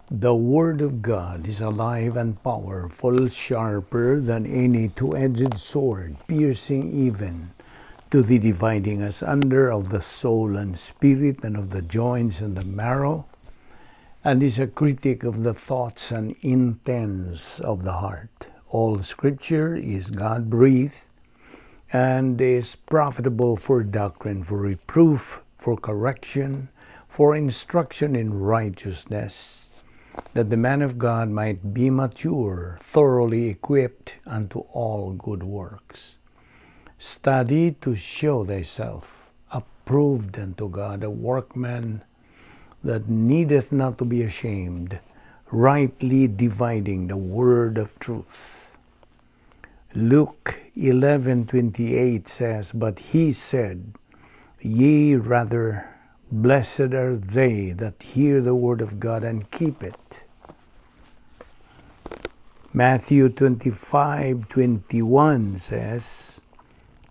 The Word of God is alive and powerful, sharper than any two-edged sword, piercing even to the dividing asunder of the soul and spirit and of the joints and the marrow, and is a critic of the thoughts and intents of the heart. All Scripture is God-breathed and is profitable for doctrine, for reproof, for correction, for instruction in righteousness, that the man of God might be mature, thoroughly equipped unto all good works. Study to show thyself approved unto God, a workman that needeth not to be ashamed, rightly dividing the word of truth. Luke 11:28 says, "But he said, Yea rather, blessed are they that hear the word of God and keep it." Matthew 25:21 says,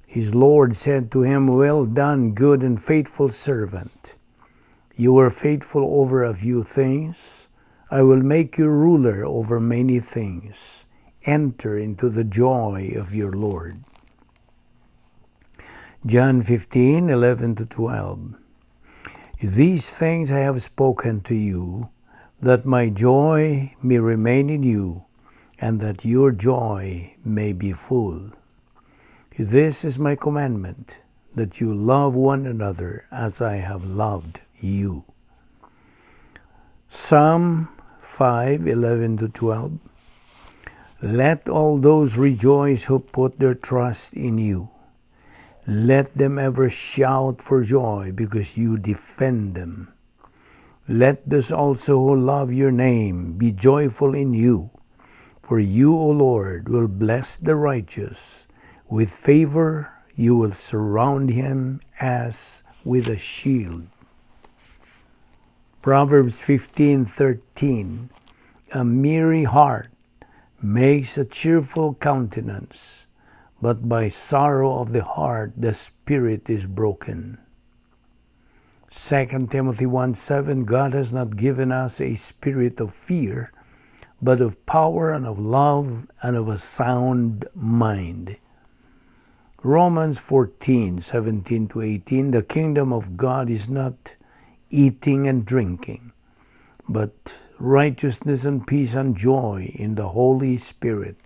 "His Lord said to him, 'Well done, good and faithful servant. You were faithful over a few things. I will make you ruler over many things. Enter into the joy of your Lord.'" John 15:11 to 12. "These things I have spoken to you, that my joy may remain in you, and that your joy may be full. This is my commandment, that you love one another as I have loved you." Psalm 5:11 to 12. "Let all those rejoice who put their trust in you. Let them ever shout for joy because you defend them. Let those also who love your name be joyful in you. For you, O Lord, will bless the righteous. With favor you will surround him as with a shield." Proverbs 15:13. "A merry heart makes a cheerful countenance, but by sorrow of the heart the spirit is broken." 2 Timothy 1:7. "God has not given us a spirit of fear, but of power and of love and of a sound mind." Romans 14:17 to 18. "The kingdom of God is not eating and drinking, but righteousness and peace and joy in the Holy Spirit.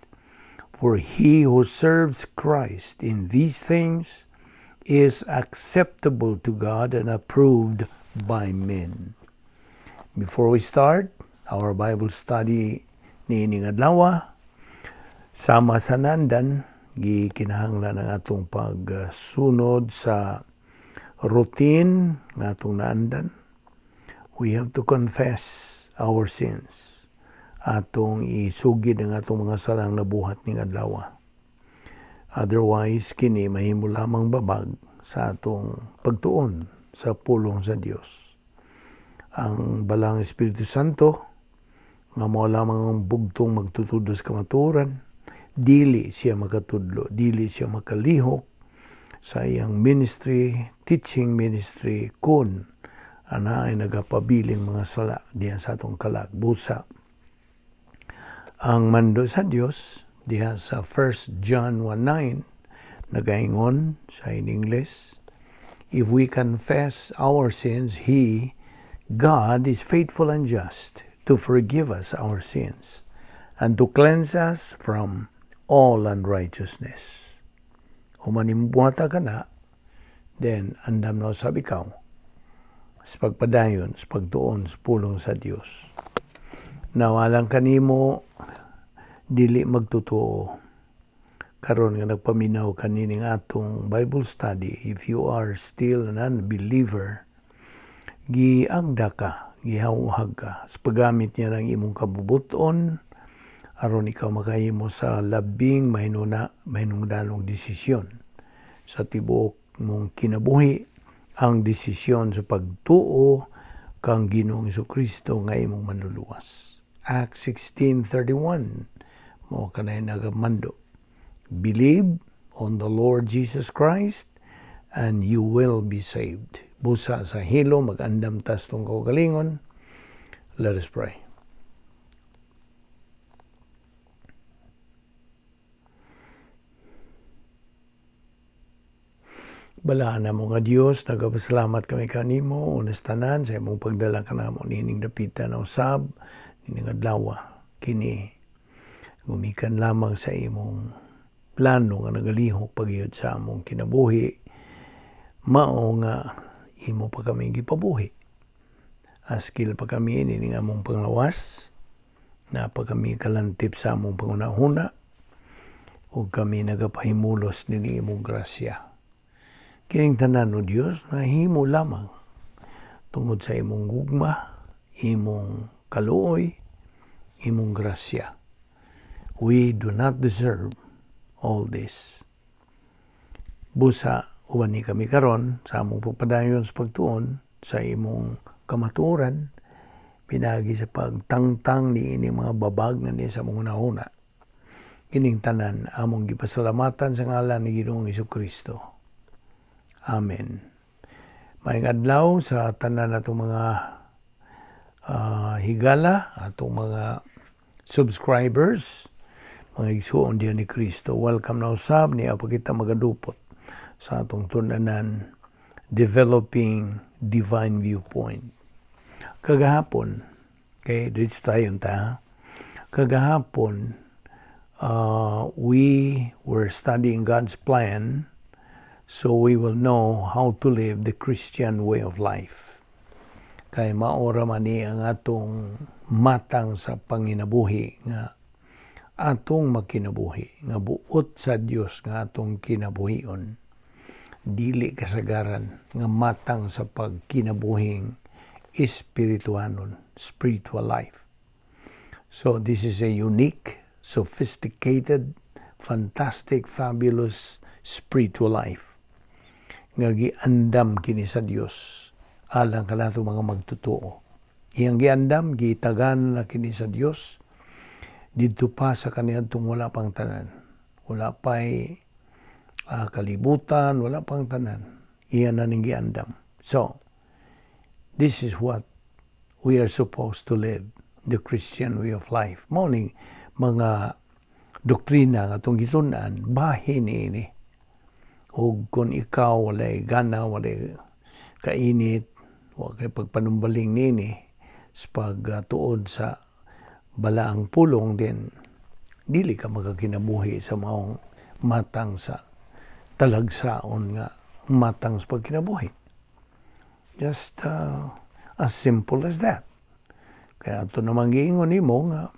For he who serves Christ in these things is acceptable to God and approved by men." Before we start our Bible study niining adlaw, sama sa naandan, gikinahanglan ang atong pagsunod sa routine nga atong naandan. We have to confess our sins. Atong isugid ang atong mga salang nabuhat ning adlaw. Otherwise, kini mahimo lamang babag sa atong pagtuon sa pulong sa Dios. Ang Balaang Espiritu Santo nga mao lamang ang bugtong magtutudlo sa kamatuoran, dili siya makatudlo, dili siya makalihok sa iyang ministry, teaching ministry, kung anaay nagapabiling mga sala diha sa atong kalag. Busa ang mando sa Dios diha sa 1 John 1:9 nagaingon sa in English, "If we confess our sins, He, God, is faithful and just to forgive us our sins and to cleanse us from all unrighteousness." Kung manimbuhata ka na, then andam na usab ikaw sa pagpadayon, sa pagtuon sa pulong sa Dios. Now, alang kanimo dili magtotoo karon nga nagpaminaw kanining atong Bible study, if you are still an unbeliever, giagda ka, gihawhag ka sa paggamit niya ng imong kabubuton aron ikaw makahimo sa labing mahinuna mahinungdanong desisyon sa tibuok mong kinabuhi, ang desisyon sa pagtuo kang Ginoong Kristo nga imong manluluwas. Acts 16:31 mao kanay nagamando. "Believe on the Lord Jesus Christ and you will be saved." Busa sa hilo, mag-andam tas atong kaugalingon. Let us pray. Balaan namo nga Dios, nagapasalamat kami kanimo unas tanan sa imong pagdala kanamo niining dapita na usab nining adlaw. Kini gumikan lamang sa imong plano nga nagalihok pagyud sa among kinabuhi, mao nga imo pa kami gipabuhi. Askil pa kami nining among panglawas, naa pa kami kalantip sa among panghunahuna, ug kami nagapahimulos nining imong grasya. Kining tanan, O Dios, nahimo lamang tungod sa imong gugma, imong kaluoy, imong grasya. We do not deserve all this. Busa, uban ni kami karon sa among pagpadayon sa pagtuon sa imong kamatuoran, pinagi sa pagtangtang ni ini mga babag na ni sa among hunahuna. Kining tanan among gipasalamatan sa ngalan ni Ginoong Kristo. Amen. Maayong adlaw sa tanan natong mga higala, atong mga subscribers, mga igsuon diha ni Kristo. Welcome na usab, niya pa kita magadupot sa atong tun-anan, Developing Divine Viewpoint. Kagahapon, kay diretso tayo ta, kagahapon, we were studying God's plan so we will know how to live the Christian way of life. Kay mao ra man ni ang atong matang sa panginabuhi nga atong makinabuhi, nga buot sa Dios nga atong kinabuhion. Dili kasagaran nga matang sa pagkinabuhing espirituanon, spiritual life. So this is a unique, sophisticated, fantastic, fabulous spiritual life nga giandam kini sa Dios alang kanato mga magtotoo. Iyang giandam, gitagan na kini sa Dios didto pa sa kaniadtong wala pang tanan. Wala pa'y kalibutan, wala pang tanan. Iyan na ning giandam. So, this is what we are supposed to live, the Christian way of life. Mao ning mga doktrina nga atong gitun-an, bahin ini. Ug kung ikaw walay gana, walay kainit, wa kay pagpanumbaling nini sa pagtuod sa balaang pulong din, dili ka makakinabuhi sa maong matang sa talagsaon nga matang sa pagkinabuhi. Just as simple as that. Kaya ato namang giingon nimo nga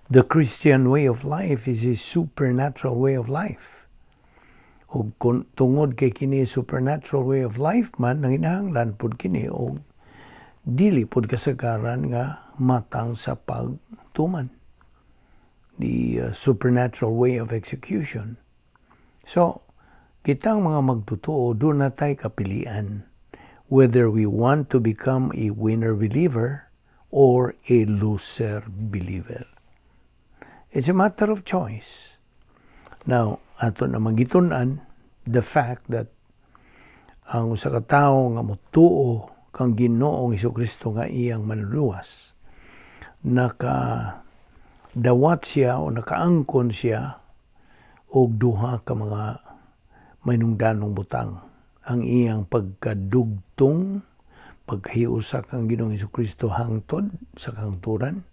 the Christian way of life is a supernatural way of life. Ug kung tungod kay kini supernatural way of life man, nanginahanglan pud kini og dili pud kasagaran nga matang sa pagtuman. The supernatural way of execution. So, kitang mga magtotoo, duna tay kapilian whether we want to become a winner believer or a loser believer. It's a matter of choice. Now, ato na magitun-an the fact that ang usa ka tawo nga motuo kang Ginoong Kristo nga iyang manluluwas, naka dawat siya o nakaangkon siya og duha ka mga mahinungdanong butang: ang iyang pagkadugtong, pagkahiusa kang Ginoong Kristo hangtod sa kahangturan,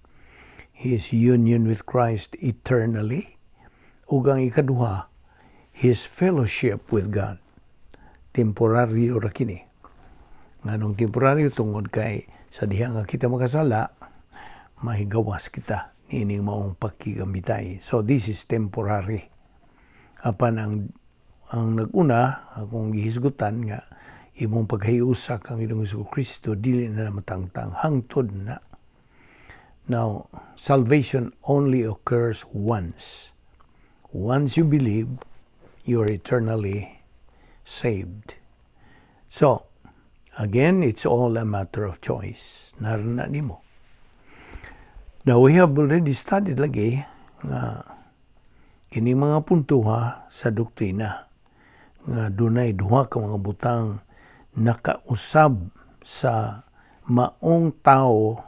his union with Christ eternally, ug ang ikaduha, his fellowship with God. Temporaryo ra kini. Nganong temporaryo? Tungod kay sa diha nga kita makasala, mahigawas kita niining maong pakigamitay. So this is temporary. Apan ang nag-una akong gihisgutan nga imong paghiusa kang Ginoong Kristo dili na matangtang hangtod na. Now, salvation only occurs once. Once you believe, you are eternally saved. So, again, it's all a matter of choice. Naa ra na nimo. Now, we have already studied lagi nga kini mga puntuha sa doktrina nga dunay duha ka mga butang nakausab sa maong tao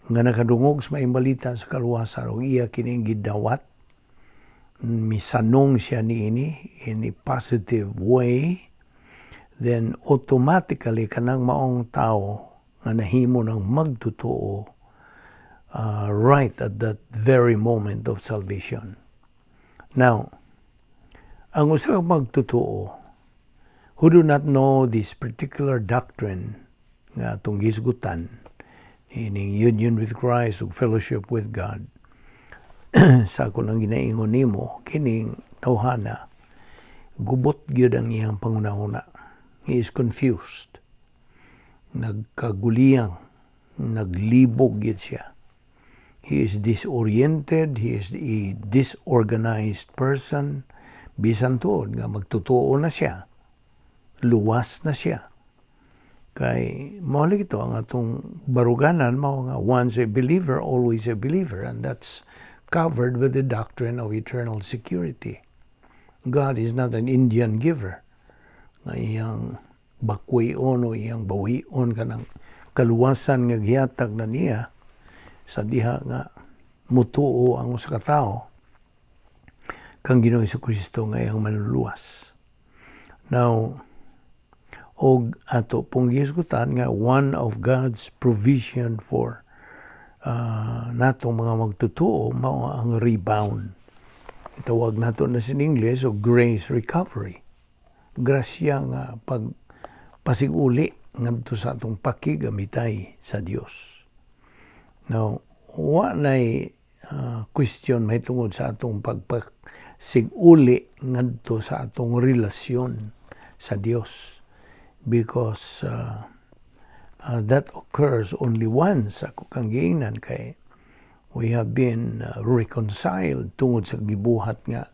nga nakadungog sa maayong balita sa kaluwasan ug iya kining gidawat. Misanong siya niini in a positive way, then automatically kanang maong tao nga nahimo ng magtotoo right at that very moment of salvation. Now, ang usa ka magtotoo who do not know this particular doctrine nga atong gisgutan, ining union with Christ ug fellowship with God, sa ako nang ginaingon nimo, kining tawhana gubot gyud ang iyang panghunahuna. He is confused, nagkaguliyang, naglibog gyud siya. He is disoriented, he is a disorganized person, bisan tuod nga magtotoo na siya, luwas na siya, kay mao lagi to ang atong baruganan, mao nga once a believer, always a believer, and that's covered with the doctrine of eternal security. God is not an Indian giver nga iyang bakwion o iyang bawion kanang kaluwasan nga gihatag na niya sa diha nga mutuo ang usa ka tawo kang Ginoong Kristo nga iyang manluluwas. Now, og ato pong gihisgutan nga one of God's provision for natong mga magtotoo mao ang rebound. Itawag nato na sa English o grace recovery. Grasya nga pag pasiguli ngadto sa atong pakigamitay sa Dios. Now, wa nay question mahitungod sa atong pagpasiguli ngadto sa atong relasyon sa Dios because that occurs only once, ako kang giingnan, kay we have been reconciled tungod sa gibuhat nga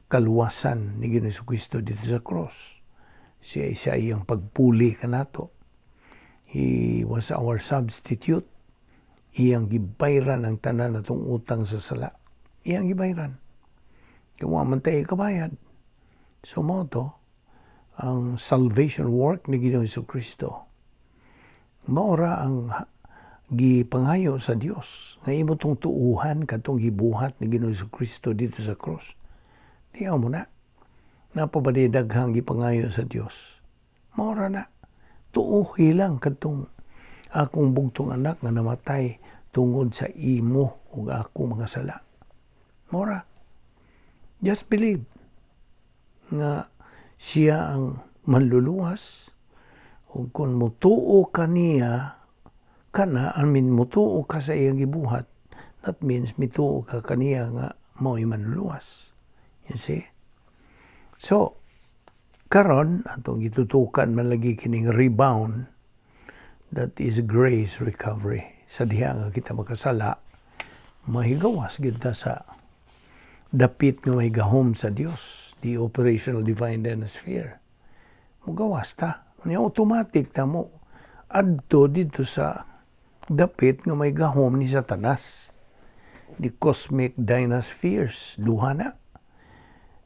kaluwasan ni Ginoong Kristo dito sa cross. Siya iyang pagpuli kanato. He was our substitute. Iyang gibayran ang tanan natong utang sa sala. Iyang gibayran. Kaya wa man tayo kabayad. So mao to, ang salvation work ni Ginoong Kristo. Maora ang gipangayo sa Dios nga imo tong tuuhan katong gibuhat ni Ginoong Kristo dito sa cross. Tiyaw mo na. Naa pa ba daghang gipangayo sa Dios? Maora na. Tuuhi lang kadtong akong bugtong anak nga namatay tungod sa imo ug akong mga sala. Mora. Just believe nga siya ang manluluwas ug kung mutuo ka niya kana, I mean, mutuo ka sa iyang gibuhat, that means mituo ka kaniya nga mao'y manluluwas. You see? So, karon atong gitutukan man lagi kining rebound, that is grace recovery. Sa diha nga kita makasala, mahigawas gid ta sa dapit nga may gahom sa Dios, the operational divine sphere. Mugawas ta. Unya automatic ta mo adto dito sa dapit nga may gahom ni Satanas. The cosmic dynaspheres, duha na.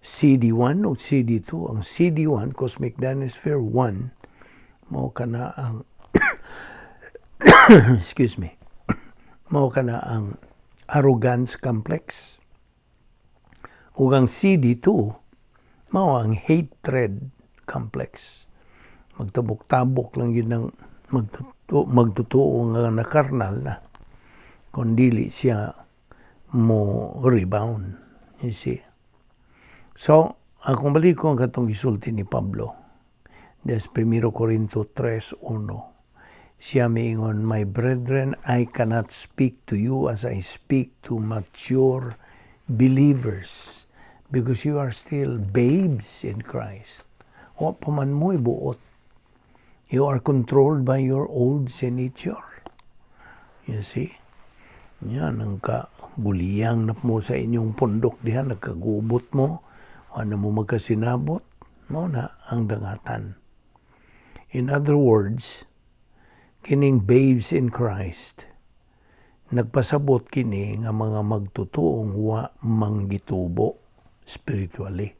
CD1 o CD2. Ang CD1, Cosmic Dynasphere 1, mao kana ang, excuse me, mao kana ang arrogance complex. Ug ang CD2, mao ang hatred complex. Magtabok-tabok lang yun ng magtotoo nga nakarnal na kung dili siya mo rebound. You see? So, akong balik ang katong gisulti ni Pablo. Des 1 Corinto 3.1. Siya miingon, "My brethren, I cannot speak to you as I speak to mature believers because you are still babes in Christ." Wa pa man mo'y buot. You are controlled by your old sin nature. You see? Yan, ang kaguliyang na mo sa inyong pundok diha, nagkagubot mo, wala mo magkasinabot, mao na ang dangatan. In other words, kining babes in Christ, nagpasabot kini nga mga magtutuong wa manggitubo spiritually.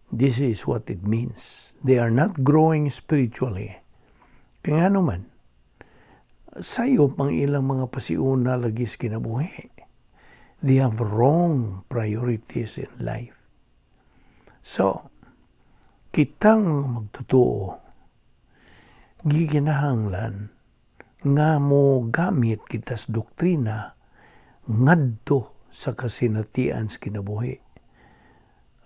This is what it means. They are not growing spiritually. Kaya nga naman, sayop ang ilang mga pasiuna lagi sa kinabuhi. They have wrong priorities in life. So, kitang magtotoo, gikinahanglan nga mo gamit kita sa doktrina ngadto sa kasinatian sa kinabuhi.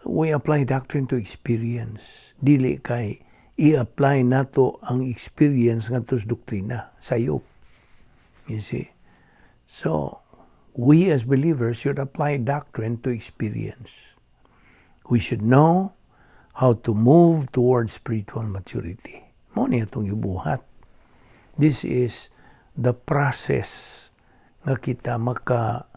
We apply doctrine to experience. Dili kay i-apply nato ang experience ngadto sa doktrina sayop. You see? So, we as believers should apply doctrine to experience. We should know how to move towards spiritual maturity. Mao ni atong ibuhat. This is the process nga kita maka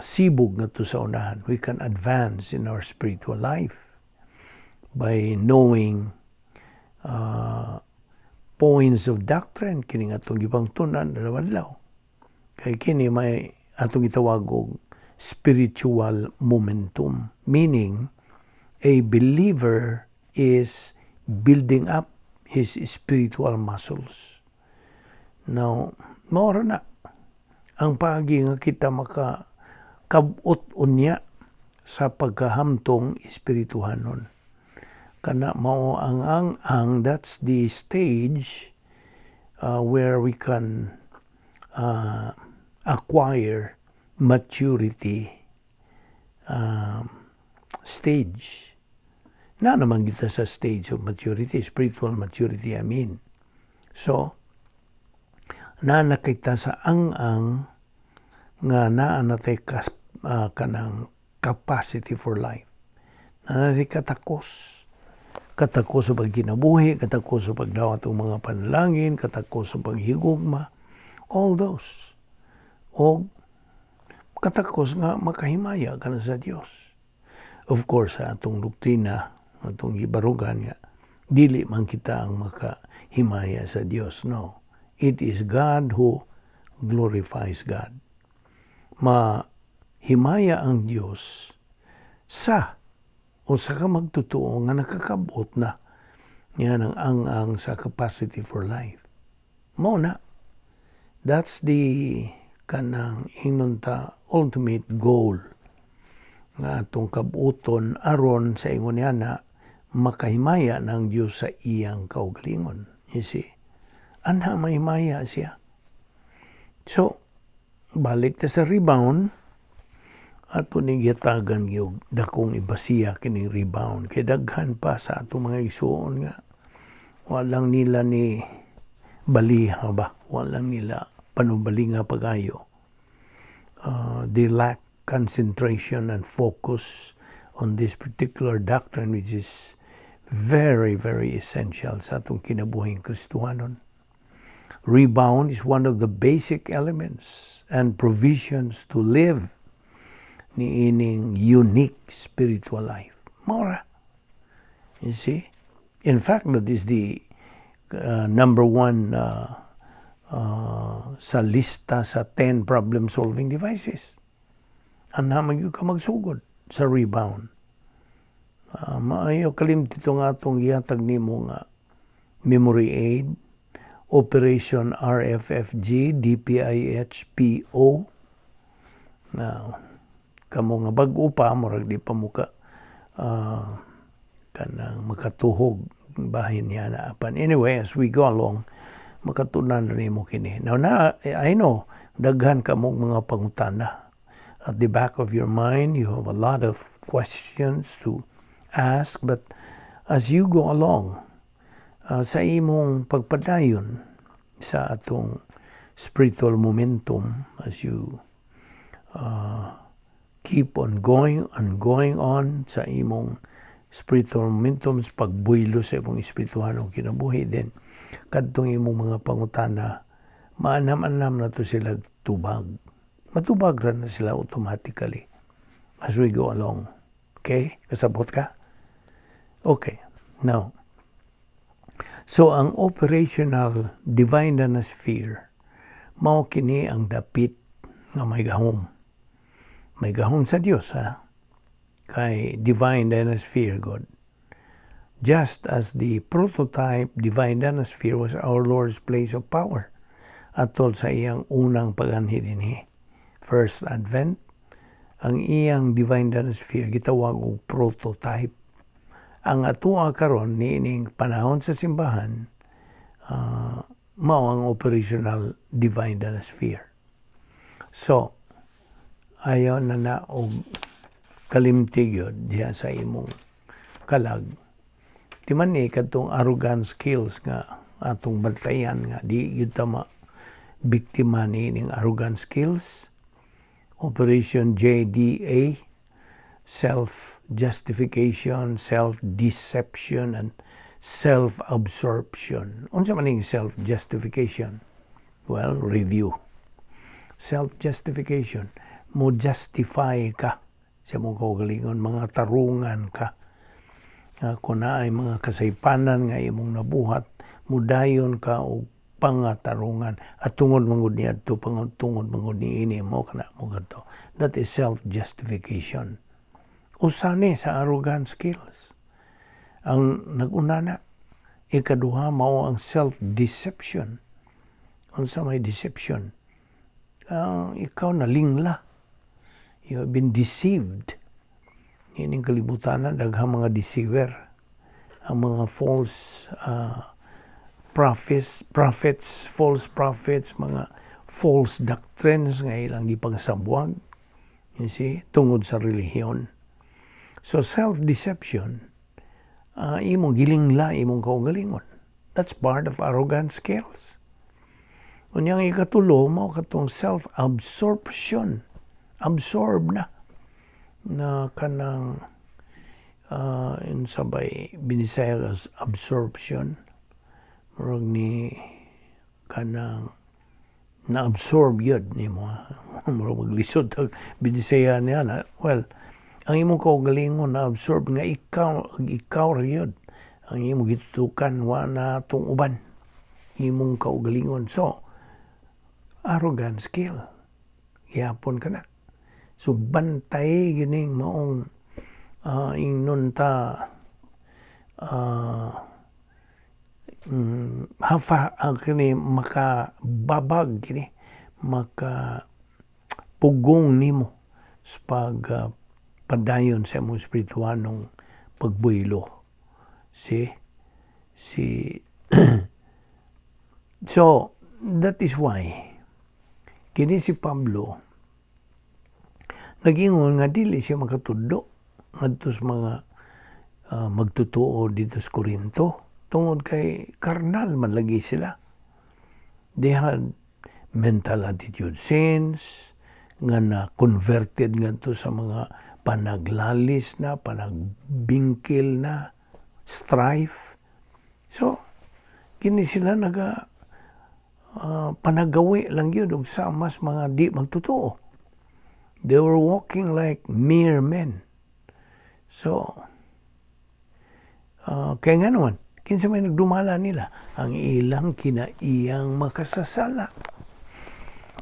sibog ngadto sa unahan. We can advance in our spiritual life by knowing points of doctrine kini atong gipangtunan adlaw. Kay kini may atong gitawag og spiritual momentum, meaning a believer is building up his spiritual muscles. Now, mao na ang paagi nga kita maka kabot unya sa pagkahamtong espirituhanon. Kana mao ang that's the stage where we can acquire maturity stage. Na naman kita sa stage of maturity, spiritual maturity, I mean. So, na nakita sa ang-ang nga naa natay kanang capacity for life. Naa natay katakos. Katakos sa pagkinabuhi, katakos sa pagdawat og mga panalangin, katakos sa paghigugma, all those. O katakos nga makahimaya ka na sa Dios. Of course, sa atong doktrina, atong gibarugan nga, dili man kita ang makahimaya sa Dios. No. It is God who glorifies God. Mahimaya ang Dios sa usa ka magtotoo nga nakakabot na yan ang sa capacity for life. Mao na. That's the kanang ingnon ta ultimate goal nga atong kabuton aron sa ingon niya na makahimaya ng Dios sa iyang kaugalingon. You see? Anha mahimaya siya. So, balik ta sa rebound, ato ning gihatagan gyud dakong ibasiya kining rebound kay daghan pa sa atong mga igsuon nga walang nila ni baliha ba, walang nila panubalinga pagayo. They lack concentration and focus on this particular doctrine, which is very, very essential sa atong kinabuhing Kristohanon. Rebound is one of the basic elements and provisions to live ni ining unique spiritual life. Mao ra. You see? In fact, that is the number one sa lista sa 10 problem-solving devices. Anha man gyud ka magsugod sa rebound. Maayo kalimti ito nga atong gihatag nimo nga memory aid, Operation RFFG, DPIHPO. Now, kamo nga bag-o pa, murag di pa mo ka kanang makatuhog bahin niya na apan. Anyway, as we go along, makatunan na nimo kini. Now, na, I know, daghan ka mo mga pangutana. At the back of your mind, you have a lot of questions to ask, but as you go along, sa imong pagpadayon sa atong spiritual momentum, as you keep on going and going on sa imong spiritual momentum, sa pagbuylo sa imong espirituhanong kinabuhi, then kadtong imong mga pangutana, maanam-anam na to sila tubag. Matubag ra na sila automatically as we go along. Okay? Kasabot ka? Okay. Now, so ang operational divine sphere, mao kini ang dapit nga may gahom. May gahom sa Dios, ha? Kay divine dynasphere God. Just as the prototype divine dynasphere was our Lord's place of power atol sa iyang unang paganhi dinhi. First Advent, Ang iyang divine dinosphere gitawag og prototype. Ang atoa karon niining panahon sa simbahan, mao ang operational divine dinosphere. So, ayaw na na og kalimti gyud diha sa imong kalag. Di man ni kadtong arrogant skills nga atong bantayan nga di gyud ta ma biktima ni ning arrogant skills. Operation JDA, self-justification, self-deception, and self-absorption. Unsa man ning self-justification? Well, review. Self-justification, mo justify ka sa imong kaugalingon, mga tarungan ka. Kung naay mga kasaypanan nga imong nabuhat, mudayon ka og pangatarungan at tungod mangud niadto, tungod mangud niini mo kana mo kadto. That is self-justification. Usa ni sa arrogant skills. Ang naguna na, ikaduha, mao ang self-deception. Unsa may deception? Ikaw nalingla. You have been deceived. Ining kalibutan, daghang mga deceiver. Ang mga false prophets, false prophets, mga false doctrines nga ilang gipangsabwag. You see, tungod sa relihiyon. So self-deception, imong gilingla imong kaugalingon. That's part of arrogant skills. Unya ang ikatulo, mao katong self-absorption. Absorb na. Na kanang unsa bay Binisaya as absorption? Murag ni kanang na-absorb yun nimo. Murag maglisod og Binisaya niya na. Well, ang imong kaugalingon na-absorb nga ikaw, ikaw ra yun. Ang imong gitutukan, wa na tong uban. Imong kaugalingon. So, arrogant skill. Gihapon ka na. So, bantay gining maong ingnon ta hafa ang kini, makababag kini, maka pugong nimo sa pag padayon sa imong espirituhanong pagbuylo. See? Si So, that is why kini si Pablo nag-ingon nga dili siya makatudlo ngadto sa mga magtutuo dito sa Corinto tungod kay karnal man lagi sila. They had mental attitude sins nga na converted ngadto sa mga panaglalis na, panagbingkil na, strife. So, kini sila naga panagawi lang yun og sa mas mga di magtotoo. They were walking like mere men. So, kaya nga naman, kinsa may nagdumala nila? Ang ilang kinaiyang makasasala.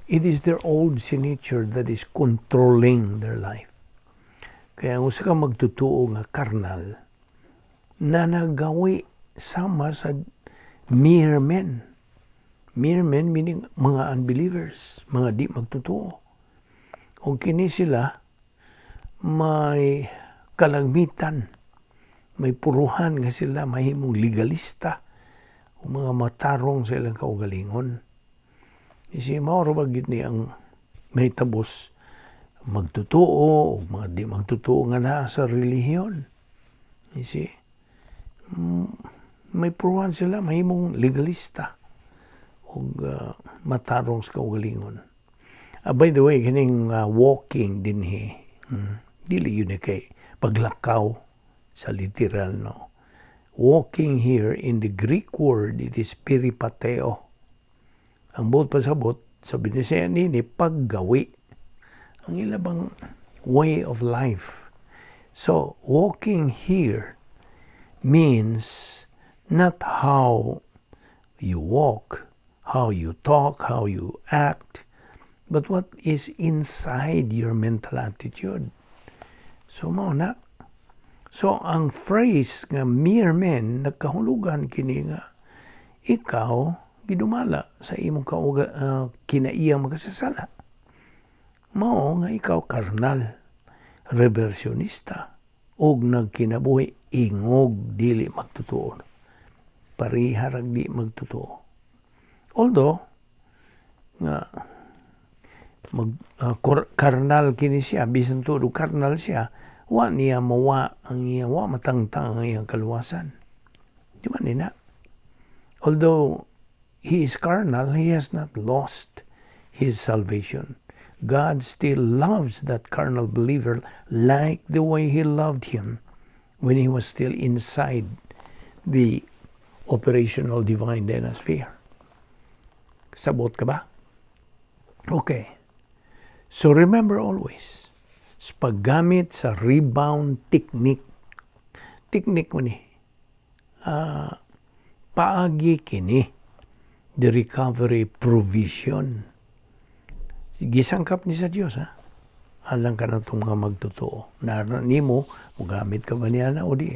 It is their old sin nature that is controlling their life. Kaya ang usa ka magtutuo nga karnal, na nagawi sama sa mere men. Mere men meaning mga unbelievers, mga di magtutuo. O kini sila may kalagmitan, may puruhan nga sila mahimong legalista o mga matarong sa ilang kaugalingon. Isi mao ra ba gyud ni ang mahitabos magtutuo o mga di magtutuo nga naa sa relihiyon. You see? May puruhan sila mahimong legalista o matarong sa kaugalingon. By the way, kining walking dinhi, dili yun ni kay paglakaw sa literal, no. Walking here in the Greek word, it is peripateo. Ang buot pasabot sa Binisaya nini, paggawi. Ang ilabang way of life. So, walking here means not how you walk, how you talk, how you act, but what is inside your mental attitude. So, mao na. So, ang phrase nga mere men, nagkahulugan kini nga ikaw gidumala sa imong kauga, kinaiyang makasasala. Mao nga ikaw karnal. Reversionista og nagkinabuhi ingog dili magtotoo. Pareha rag di magtotoo. Although nga mag karnal kini siya, bisan tuod karnal siya, wa niya mawa ang iya, wa matangtang ang iyang kaluwasan. Di ba nina? Although he is carnal, he has not lost his salvation. God still loves that carnal believer like the way he loved him when he was still inside the operational divine sphere. Sabot ka ba? Okay. So remember always, sa paggamit sa rebound technique, technique mo ni, paagi kini, the recovery provision. Gisangkap ni sa Dios, ha? Alang ka na itong mga magtotoo. Na nimo, mugamit ka ba niya na o di?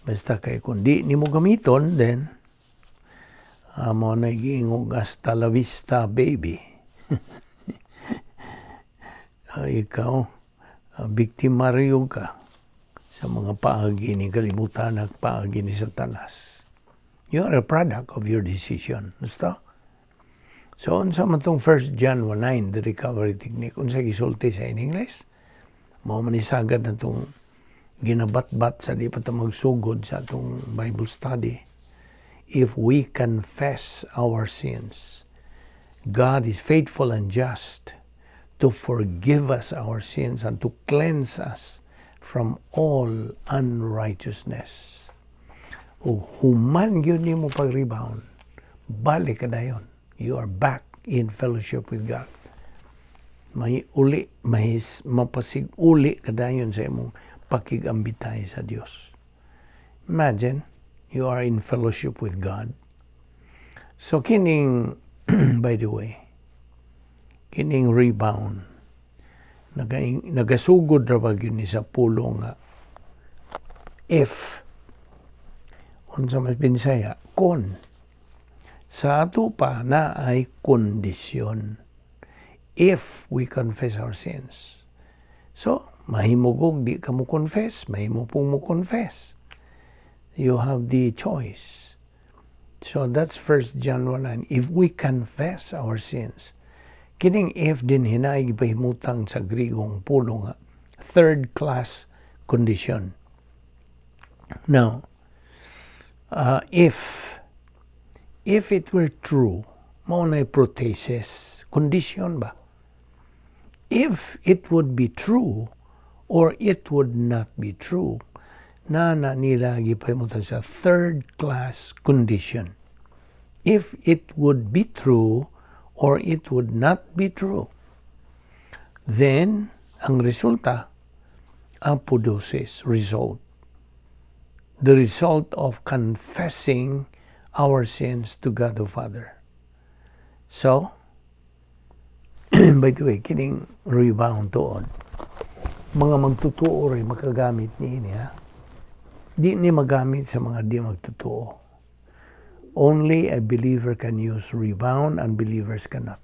Basta kay kung di nimo gamiton, then, amo na giingog, "Hasta la vista, baby." Ikaw, biktimaryo ka sa mga paagi ni kalibutan at paagi ni Satanas. You are a product of your decision. Gusto? So, unsa man tong 1 John 1:9, the recovery technique, unsa gisulti sa in English? Mao man isagad na tong ginabatbat sa di pa ta magsugod sa atong Bible study. If we confess our sins, God is faithful and just to forgive us our sins and to cleanse us from all unrighteousness. O human gyud nimo pag-rebound, balik ka dayon. You are back in fellowship with God. May uli, may mapasig uli ka dayon sa imong pakigambitay sa Dios. Imagine, you are in fellowship with God. So kining, by the way, kining rebound, nagasugod ra ba gyud ni sa pulong nga if, unsa mas Binisaya, kon. Sa ato pa na ay kondisyon. If we confess our sins. So, mahimo kog di ka mo confess, mahimo pong mo confess. You have the choice. So that's 1 John 1:9. If we confess our sins. Kining if din hinay gipahimutang sa Grigong pulong nga third class condition. Now, if it were true, mao na protasis, condition ba? If it would be true or it would not be true, na na nila gipahimutan sa third class condition. If it would be true or it would not be true, then ang resulta, apodosis, result. The result of confessing our sins to God the Father. So, by the way, kining rebound tuod, mga magtotoo rin makagamit niini, ha? Di ni magamit sa mga di magtotoo. Only a believer can use rebound, unbelievers cannot.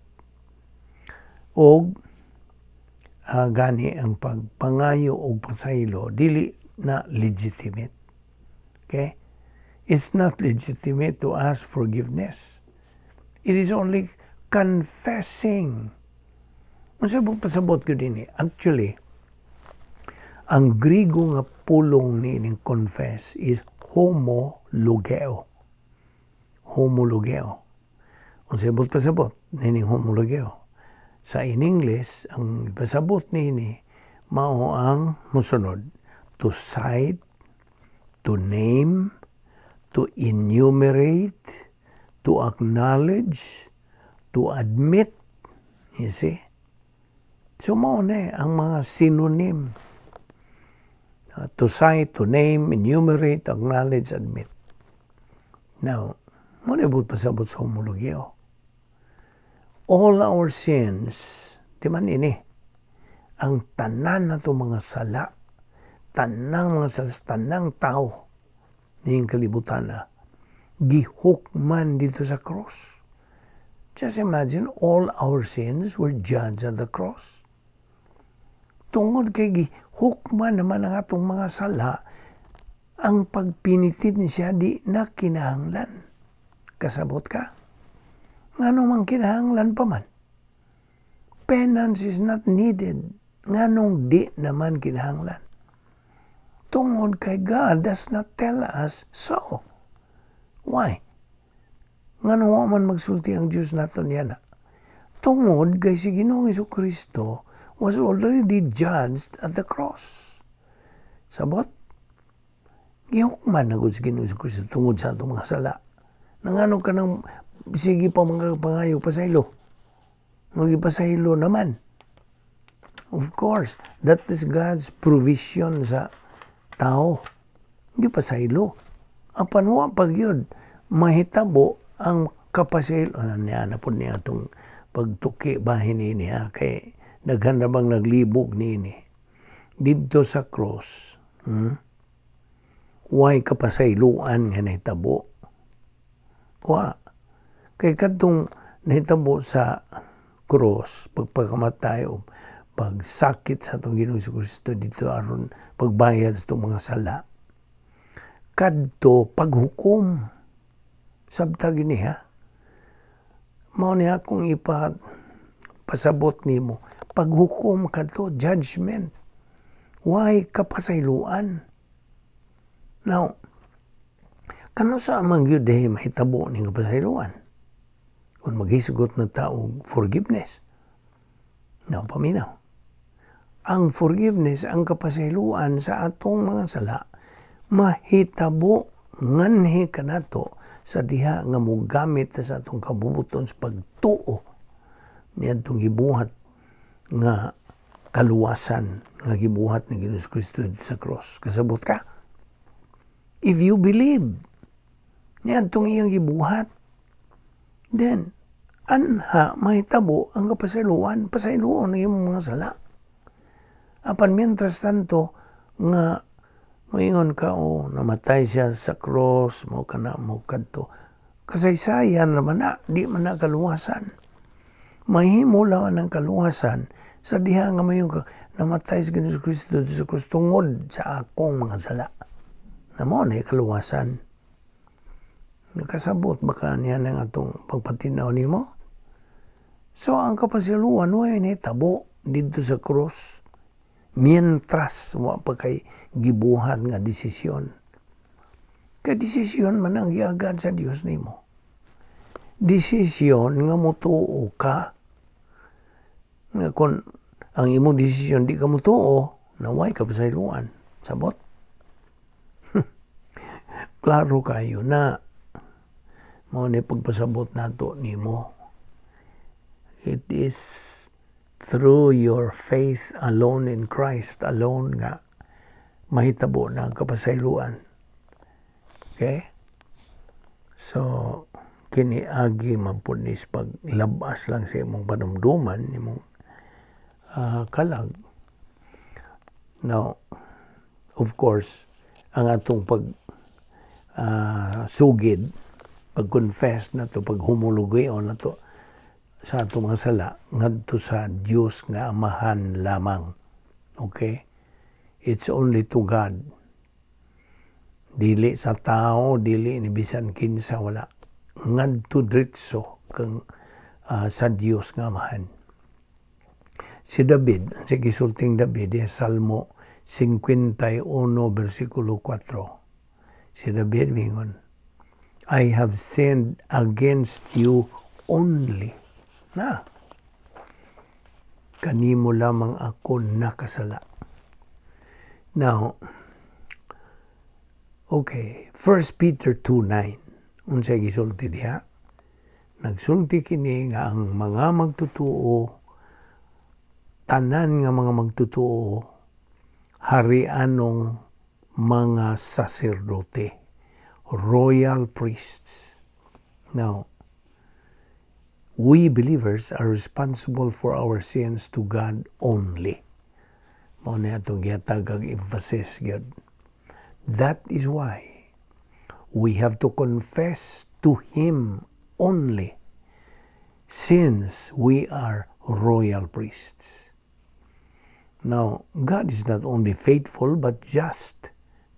Og gani ang pagpangayo og pasaylo dili na legitimate. Okay? It's not legitimate to ask forgiveness. It is only confessing. Unsa bang pasabot ko dinhi? Actually, ang Grigo nga pulong ni ining confess is homologeo. Homologeo. Unsa ibot pasabot nining homologeo? Sa in English, ang pasabot niini mao ang mosunod: to cite, to name, to enumerate, to acknowledge, to admit. You see? So mao na ang mga synonym. To cite, to name, enumerate, acknowledge, admit. Now, mao na ibot pasabot sa homologeo. All our sins, di man ini, ang tanan na mga sala, tanang mga sala, tanang tao, ning kalibutan na, gihukman dito sa cross. Just imagine, all our sins were judged on the cross. Tungod kay gihukman naman ang atong mga sala, ang pagpenitensya di na kinahanglan. Kasabot ka? Ngano man kinahanglan pa man? Penance is not needed. Nganong di naman kinahanglan? Tungod kay God does not tell us so. Why? Ngano wa man magsulti ang Diyos nato niya na? Tungod kay si Ginoong Kristo was already judged at the cross. Sabot? Gihukman na gud si Ginoong Kristo tungod sa atong mga sala. Nangano ka nang sige pa mga pangayo pasaylo? Magipasaylo naman. Of course, that is God's provision sa tao. Gipasaylo. Apan wa pa gyud mahitabo ang kapasaylo. Ah, niya na pud niya atong pagtuki bahin niya kay daghan na bang naglibog niini didto sa cross? Way kapasayloan nga nahitabo. Wa. Kay kadtong nahitabo sa cross, pagpakamatay o pagsakit sa atong Ginoong Kristo dito aron pagbayad sa atong mga sala. Kadto paghukom. Sabta gini ha. Mao ni akong ipa pasabot nimo. Paghukom kadto, judgment. Way kapasayloan? Now, kanusa man gyud diay mahitabo ning kapasayloan? Kung maghisgot na ta og forgiveness. Now, paminaw. Ang forgiveness, ang kapasayloan sa atong mga sala, mahitabo nganhi kanato sa diha nga mogamit ta sa atong kabubut-on sa pagtuo niadtong gibuhat nga kaluwasan nga gibuhat ni Ginoong Kristo sa cross. Kasabot ka? If you believe niadtong iyang gibuhat, then anha mahitabo ang kapasayloan, pasayloon ang imong mga sala. Apan mientras tanto nga moingon ka, "Oh, namatay siya sa cross," mo kana mo kadto. Kasaysayan naman na, di man na kaluwasan. Mahimo lang ang kaluwasan sa diha nga mayon ka, "Namatay si Ginoong Kristo sa cross tungod sa akong mga sala." Na mao na kaluwasan. Nakasabot ba ka niya ng atong pagpatinaw nimo? So ang kapasayloan way nahitabo didto sa cross mientras wa pa kay gibuhat nga desisyon. Kay desisyon man ang giagad sa Dios nimo. Desisyon nga motuo ka. Nga kung ang imong desisyon di ka motuo, naway kapasayloan. Sabot? Klaro kayo na mao ni pagpasabot nato nimo. It is through your faith alone in Christ alone nga mahitabo na ang kapasayloan. Okay? So, kini agi man pud ni sa paglabas lang sa imong panumduman, imong kalag. Now, of course, ang atong pag sugid, pag-confess na to, paghumulugayon na to sa atong mga sala, ngadto sa Dios nga Amahan lamang. Okay? It's only to God. Dili sa tao, dili ni bisan kinsa, wala. Ngadto diretso kang sa Dios nga Amahan. Si David, si gisulting David, eh, Salmo 51 versikulo 4. Si David mingon, "I have sinned against you only." Na, kanimo lamang ako nakasala. Now, okay, 1 Peter 2:9. Unsay gisulti diha? Nagsulti kini nga ang mga magtutuo, tanan nga mga magtutuo, harianong mga saserdote, royal priests. Now, we believers are responsible for our sins to God only. Mao na atong gihatag ang emphasis gyud. That is why we have to confess to Him only, since we are royal priests. Now, God is not only faithful but just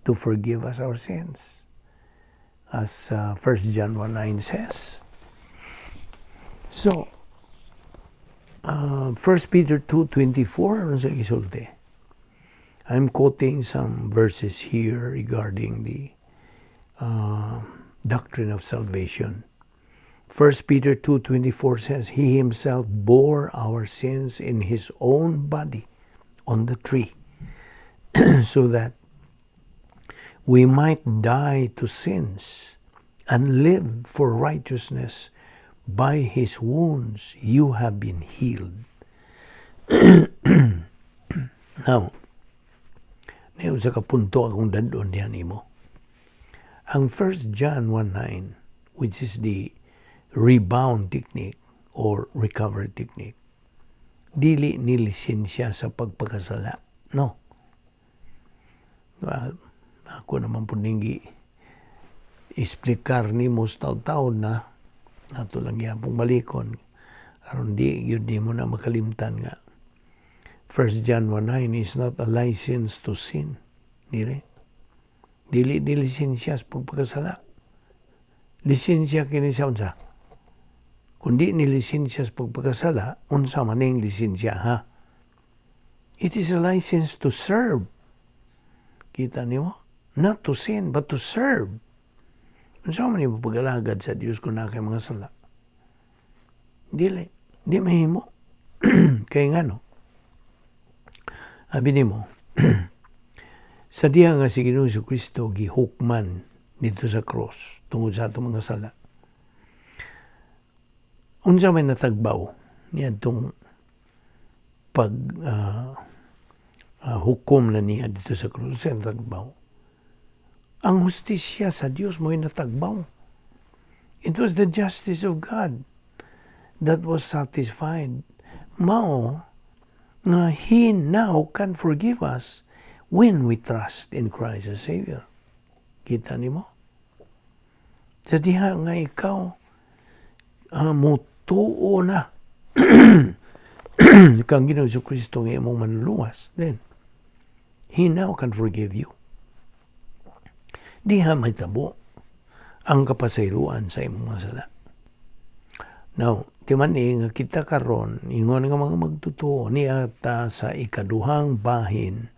to forgive us our sins, as 1 John 1:9 says. So, 1 Peter 2:24, ano sa gisulti? I'm quoting some verses here regarding the doctrine of salvation. 1 Peter 2:24 says, "He himself bore our sins in his own body on the tree so that we might die to sins and live for righteousness. By his wounds you have been healed." Now, naay usa ka punto akong dad-on diha nimo. Ang 1 John 1:9, which is the rebound technique or recovery technique, dili ni lisensya sa pagpakasala. No. Well, ako naman po ning gi-eksplikar nimo sa taon na ato lang gyapong balikon aron di gyud nimo na makalimtan nga 1 John 1:9 is not a license to sin. Dili. Dili ni lisensya sa pagpakasala. Lisensya kini sa unsa? Kung di ni lisensya sa pagpakasala, unsa man ning lisensya, ha? It is a license to serve. Kita nimo? Not to sin, but to serve. Unsa man imo pag-alagad sa Dios kung naa kay mga sala? Dili. Di mahimo. Kay ngano? Abi nimo, sa diha nga si Ginoong Kristo gihukman didto sa cross tungod sa atong mga sala. Unsa may natagbaw niadtong pag hukom na niya didto sa krus? Unsa natagbaw? Ang hustisya sa Dios mo'y natagbaw. It was the justice of God that was satisfied. Mao nga He now can forgive us when we trust in Christ as Savior. Kita nimo? Sa diha nga ikaw mutuo na kang Ginoong Kristo nga imong manluluwas, then He now can forgive you. Diha mahitabo ang kapasayloan sa imong mga sala. Now, ti man ni nga kita karon ingon nga mga magtotoo niya ta sa ikaduhang bahin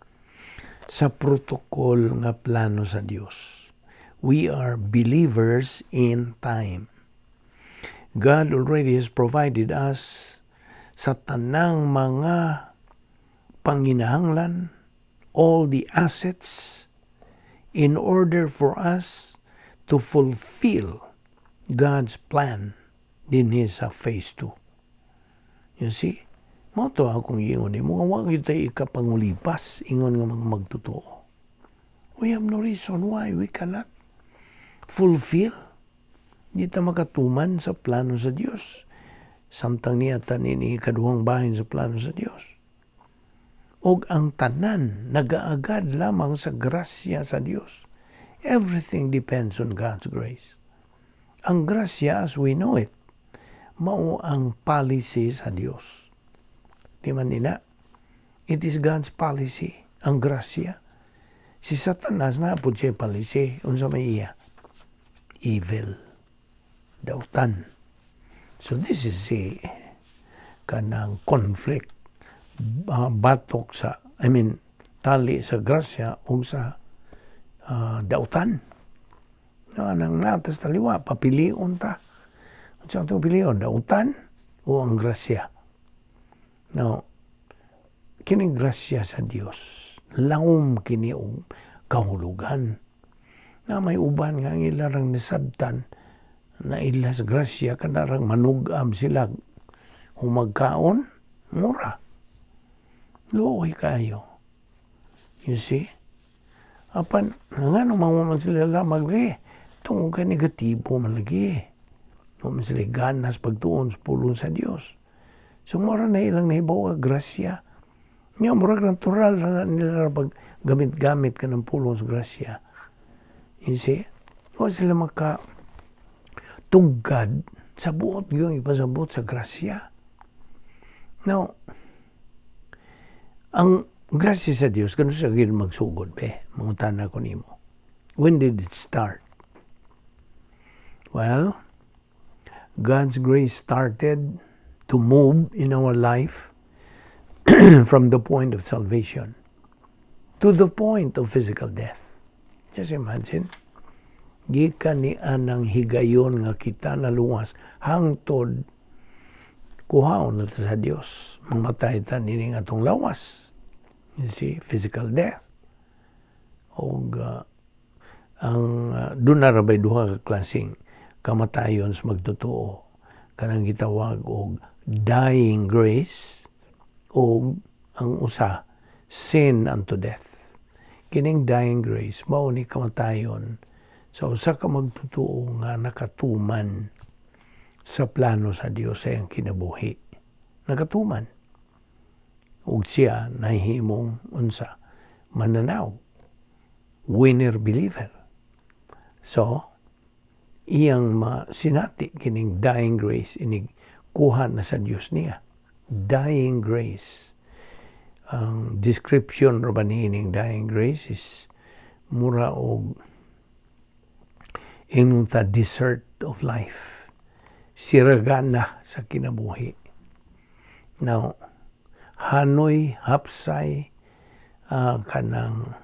sa protocol nga plano sa Dios. We are believers in time. God already has provided us sa tanang mga panginahanglan, all the assets, in order for us to fulfill God's plan dinhi sa phase 2. You see? Mao to akong giingon nimo nga wa gyud tay ikapangulipas ingon nga mga magtotoo. We have no reason why we cannot fulfill. Di ta makatuman sa plano sa Dios samtang niya ta nini ikaduhang bahin sa plano sa Dios. Og ang tanan nagaagad lamang sa grasya sa Dios. Everything depends on God's grace. Ang grasya as we know it, mao ang policy sa Dios. Di man nina? It is God's policy, ang grasya. Si Satanas naa pod siya policy, unsa may iya? Evil. Dautan. So this is a kanang conflict batok sa, I mean, tali sa grasya ug sa dautan. No, anang natas taliwa, papilion ta. Unsa atong pilion? Dautan o ang grasya? Now, kining grasya sa Dios, lawom kini og kahulugan. Na may uban nga ang ilarang nasabtan na ila sa grasya kanarang manugab sila humagkaon mura. Luoy kayo. You see? Apan, ngano man sila lamag eh, tungod kay negatibo man lagi. Wa man sila ganas pagtuon sa pulong sa Dios. So mura na ilang nahibaw grasya. Nya murag natural na nila pag gamit-gamit ka ng pulong sa grasya. You see? Wa sila maka tugad sa buot yung ipasabot sa grasya. Now, ang Grasya sa Dios, kanus-a gyud magsugod be? Mangutana ko nimo. When did it start? Well, God's grace started to move in our life from the point of salvation to the point of physical death. Just imagine, gikan ni anang higayon nga kita naluwas hangtod kuhaon na ta sa Dios. Mamatay ta nining atong lawas. You see, physical death. Og ang duna ra bay duha ka klaseng kamatayon sa magtotoo? Kanang gitawag og dying grace o ang usa, sin unto death. Kining dying grace mao ni kamatayon sa usa ka magtotoo nga nakatuman sa plano sa Dios sa iyang kinabuhi. Nakatuman. Ug siya nahimong unsa? Mananaw. Winner believer. So, iyang masinati kining dying grace, inig kuha na sa Dios niya. Dying grace. Ang description ra ba niining dying grace is mura og ingnon ta desert of life. Siragana sa kinabuhi. Now, hanoy, hapsay, kanang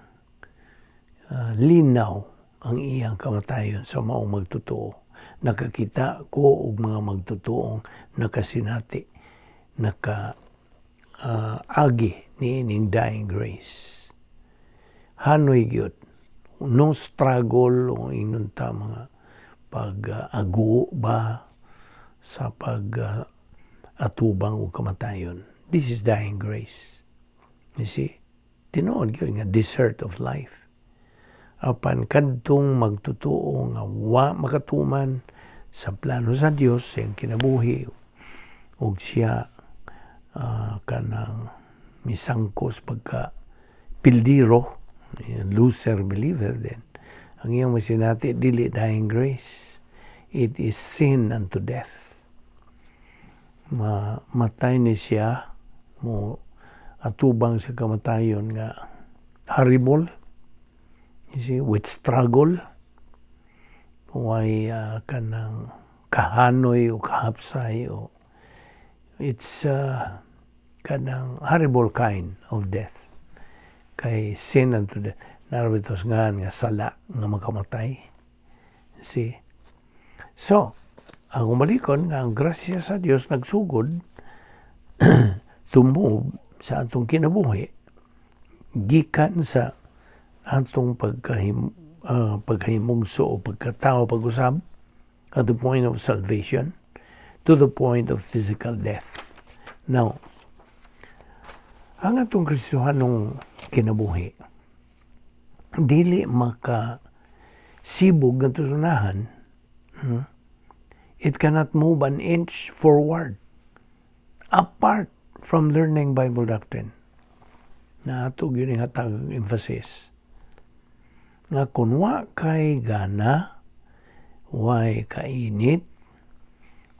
linaw ang iyang kamatayon sa maong magtotoo. Nakakita ko og mga magtotoong nakasinati, naka agi niining dying grace. Hanoy gyud. No struggle o ingnon ta mga pag-ago ba sa pag atubang og kamatayon. This is dying grace. You see? Tinuod gyud nga desert of life. Apan kadtong magtotoo nga wa makatuman sa plano sa Dios sa iyang kinabuhi ug siya kanang misangkos pagka pildiro, loser believer, then ang iyang masinati dili dying grace, it is sin unto death. Matay ni siya, mo atubang sa kamatayon nga horrible, you see, with struggle, way kanang kahanoy o kahapsay o it's kanang horrible kind of death kay sin unto death. Naa ra bitos nga nga sala nga makamatay. See? So ang umalikon nga ang grasya sa Dios nagsugod to move sa atong kinabuhi gikan sa atong pagkahimugso o pagkatao pag-usab at the point of salvation to the point of physical death. Now, ang atong Kristohanong kinabuhi dili maka sibog nga tusunahan, It cannot move an inch forward apart from learning Bible doctrine. Na ato gyud ning hatag emphasis nga kung wa kay gana, way kainit,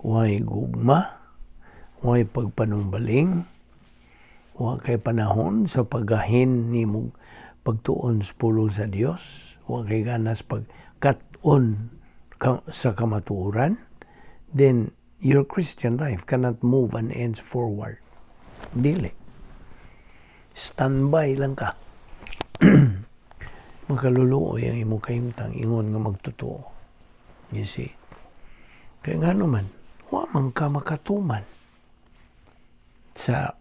way gugma, way pagpanumbaling, wa kay panahon sa paggahin nimo pagtuon sa pulong sa Dios, wa kay gana sa pagkat-on sa kamatuoran, then your Christian life cannot move an inch forward. Dili. Standby lang ka. Makaluluoy ang imong kahimtang ingon nga magtotoo. You see? Kaya nga naman, wa man ka makatuman sa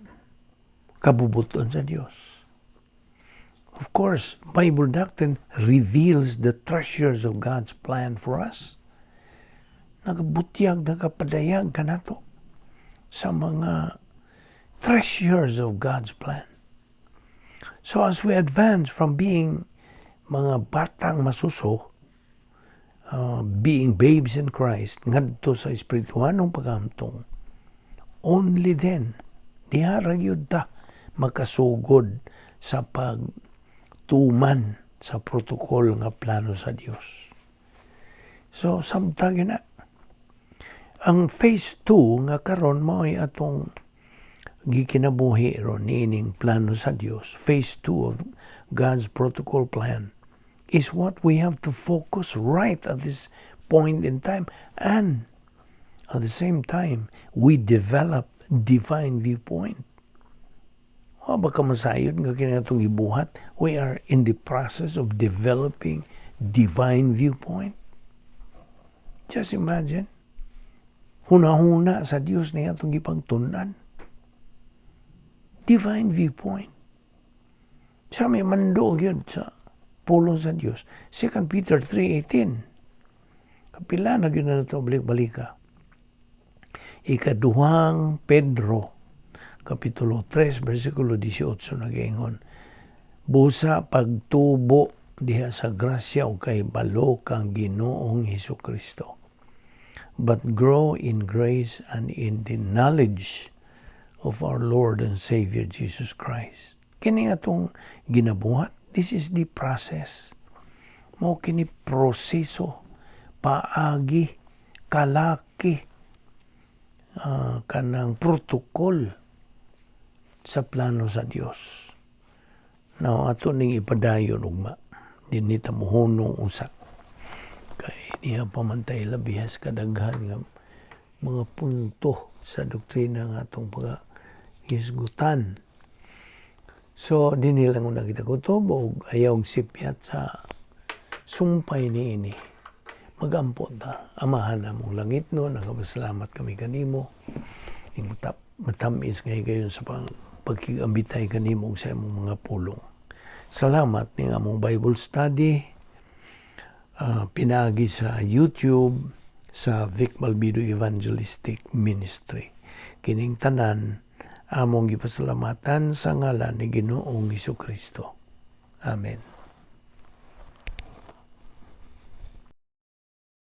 kabubuton sa Dios. Of course, Bible doctrine reveals the treasures of God's plan for us. Nagabutyag, nagapadayag kanato sa mga treasures of God's plan. So as we advance from being mga batang masuso, being babes in Christ, ngadto sa espirituhanong paghamtong, only then, diha ra gyud ta makasugod sa pagtuman sa protocol nga plano sa Dios. So, samtang na. Ang phase 2 nga karon mao'y atong Gikinabuhi ron niining plano sa Dios. Phase 2 of God's protocol plan is what we have to focus right at this point in time. And at the same time, we develop divine viewpoint. Wa ba ka masayod nga kini atong ibuhat? We are in the process of developing divine viewpoint. Just imagine. Huna-huna sa Dios na atong gipangtun-an. Divine viewpoint. Sa may mando gyud sa pulong sa Dios. 2 Peter 3:18. Kapila na gyud na nato balik-balika. Ikaduhang Pedro, Kapitulo 3, versikulo 18, nagaingon, "Busa pagtubo diha sa grasya ug kahibalo kang Ginoong Hesus Kristo." But grow in grace and in the knowledge of our Lord and Savior Jesus Christ. Kini atong ginabuhat. This is the process. Mao kini proseso, paagi, kalaki, kanang protocol sa plano sa Dios. Now, ato ning ipadayon ugma. Dinhi ta mohunong usa. Kay niya pamantay labihas kadaghan nga mga punto sa doktrina nga atong pagahisgutan. So, dinhi lang una kita kutob og ayaw sipyat sa sumpay niini. Magampo ta. Amahan namong langitnon, nagapasalamat kami kanimo. Ing matamis nga higayon sa pagkigambitay kanimo sa imong mga pulong. Salamat ning among Bible study pinaagi sa YouTube sa Vic Malbido Evangelistic Ministry. Kining tanan among gipasalamatan sa ngalan ni Ginoong Kristo. Amen.